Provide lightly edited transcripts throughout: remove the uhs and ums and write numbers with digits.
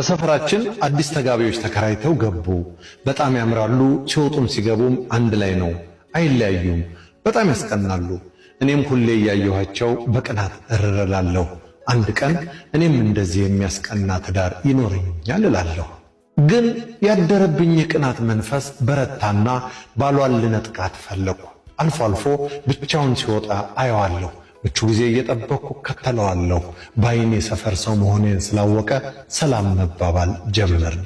በሰፈራችን አዲስ ተጋቢዎች ተከራይተው ገቡ። በጣም ያምራሉ። ሲወጡም ሲገቡም አንድ ላይ ነው፣ አይለያዩም። በጣም ያስቀናሉ። እኔም ሁሌ እያየኋቸው በቅናት እርላለሁ። አንድ ቀን እኔም እንደዚህ የሚያስቀና ትዳር ይኖረኛል እላለሁ። ግን ያደረብኝ የቅናት መንፈስ በረታና ባሏን ልነጥቃት ፈለግኩ። አልፎ አልፎ ብቻውን ሲወጣ አየዋለሁ። ምቹ ጊዜ እየጠበቅኩ እከተለዋለሁ። በዓይኔ ሰፈር ሰው መሆኔን ስላወቀ ሰላም መባባል ጀመርን።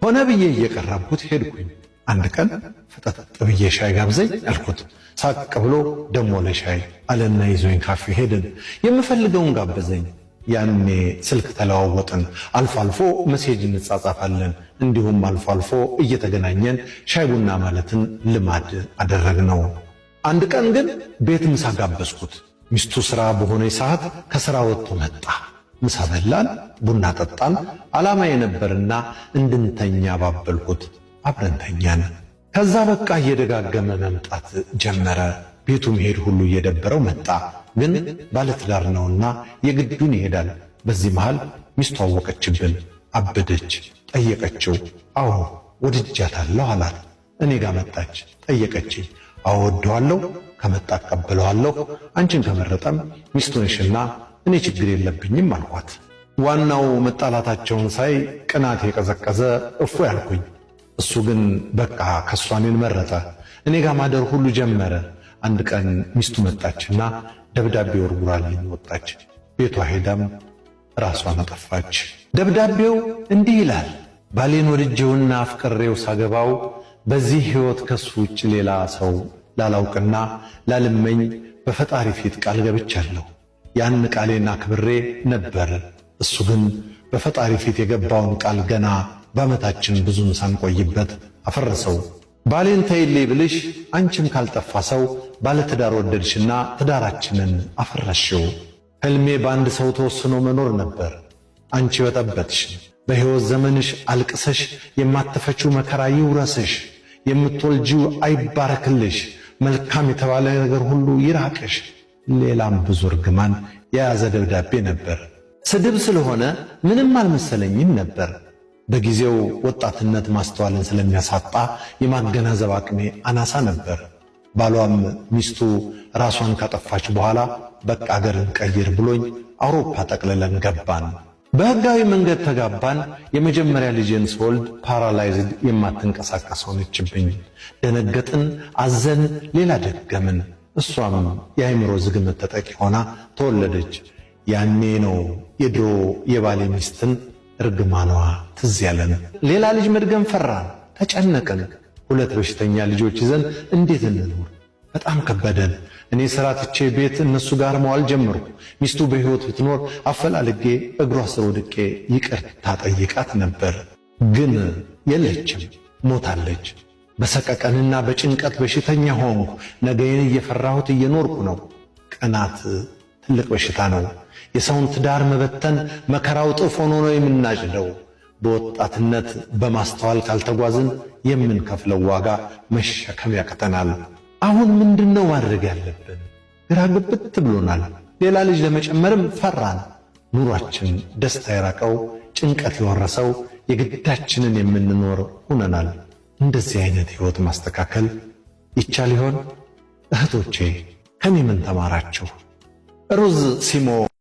ሆነ ብዬ እየቀረብኩት ሄድኩኝ። አንድ ቀን ፍጠጥ ብዬ ሻይ ጋብዘኝ አልኩት። ሳቅ ብሎ ደሞ ለሻይ አለና ይዞኝ ካፌ ሄድን። የምፈልገውን ጋበዘኝ። ያኔ ስልክ ተለዋወጥን። አልፎ አልፎ message እንጻጻፋለን። እንዲሁም አልፎ አልፎ እየተገናኘን ሻይ ቡና ማለትን ልማድ አደረግነው። አንድ ቀን ግን ቤት ምሳ ጋበዝኩት። ሚስቱ ስራ በሆነ ሰዓት ከስራ ወጥቶ መጣ። ምሳ በላን፣ ቡና ጠጣን። ዓላማ የነበርና እንድንተኛ ባበልኩት። አብረን ተኛን። ከዛ በቃ እየደጋገመ መምጣት ጀመረ። ቤቱ መሄድ ሁሉ እየደበረው መጣ። ግን ባለትዳር ነውና የግዱን ይሄዳል። በዚህ መሃል ሚስቱ አወቀችብን፣ አበደች። ጠየቀችው። አዎ ወድጃታለሁ አላት። እኔ ጋር መጣች፣ ጠየቀችኝ። አዎ ወደዋለሁ፣ ከመጣ እቀበለዋለሁ፣ አንቺን ከመረጠም ሚስቱ ነሽና እኔ ችግር የለብኝም አልኳት። ዋናው መጣላታቸውን ሳይ ቅናት የቀዘቀዘ እፎ ያልኩኝ። እሱ ግን በቃ ከሷ እኔን መረጠ። እኔ ጋር ማደር ሁሉ ጀመረ። አንድ ቀን ሚስቱ መጣችና ደብዳቤ ወርውራልኝ ወጣች። ቤቷ ሄዳም ራሷን አጠፋች። ደብዳቤው እንዲህ ይላል። ባሌን ወድጄውና አፍቅሬው ሳገባው በዚህ ሕይወት ከሱ ውጭ ሌላ ሰው ላላውቅና ላልመኝ በፈጣሪ ፊት ቃል ገብቻለሁ። ያን ቃሌን አክብሬ ነበር። እሱ ግን በፈጣሪ ፊት የገባውን ቃል ገና በዓመታችን ብዙም ሳንቆይበት አፈረሰው። ባሌን ተይልኝ ብልሽ አንቺም ካልጠፋ ሰው ባለትዳር ወደድሽና ትዳራችንን አፈረሽው። ሕልሜ በአንድ ሰው ተወስኖ መኖር ነበር። አንቺ በጠበጥሽ። በሕይወት ዘመንሽ አልቅሰሽ የማትፈቺው መከራ ይውረስሽ። የምትወልጂው አይባረክልሽ። መልካም የተባለ ነገር ሁሉ ይራቅሽ። ሌላም ብዙ እርግማን የያዘ ደብዳቤ ነበር። ስድብ ስለሆነ ምንም አልመሰለኝም ነበር። በጊዜው ወጣትነት ማስተዋልን ስለሚያሳጣ የማገናዘብ አቅሜ አናሳ ነበር። ባሏም ሚስቱ ራሷን ካጠፋች በኋላ በቃ አገርን ቀይር ብሎኝ አውሮፓ ጠቅልለን ገባን። በሕጋዊ መንገድ ተጋባን። የመጀመሪያ ልጄን ስወልድ paralyzed የማትንቀሳቀስ ሆነችብኝ። ደነገጥን፣ አዘን፣ ሌላ ደገምን። እሷም የአእምሮ ዝግመት ተጠቂ ሆና ተወለደች። ያኔ ነው የድሮ የባሌ ሚስትን እርግማኗ ትዝ ያለን። ሌላ ልጅ መድገም ፈራን፣ ተጨነቅን። ሁለት በሽተኛ ልጆች ይዘን እንዴት እንኖር? በጣም ከበደን። እኔ ስራ ትቼ ቤት እነሱ ጋር መዋል ጀመርኩ። ሚስቱ በሕይወት ብትኖር አፈላልጌ እግሯ ስር ወድቄ ይቅርታ ጠይቃት ነበር። ግን የለችም፣ ሞታለች። በሰቀቀንና በጭንቀት በሽተኛ ሆንኩ። ነገዬን እየፈራሁት እየኖርኩ ነው። ቅናት ትልቅ በሽታ ነው። የሰውን ትዳር መበተን መከራው እጥፍ ሆኖ ነው የምናጭደው። በወጣትነት በማስተዋል ካልተጓዝን የምንከፍለው ዋጋ መሸከም ያቅተናል። አሁን ምንድነው ማድረግ ያለብን? ግራ ግብት ብሎናል። ሌላ ልጅ ለመጨመርም ፈራን። ኑሯችን ደስታ የራቀው ጭንቀት የወረሰው የግዳችንን የምንኖር ሆነናል። እንደዚህ አይነት ሕይወት ማስተካከል ይቻል ይሆን? እህቶቼ ከኔ ምን ተማራችሁ? ሩዝ ሲሞ።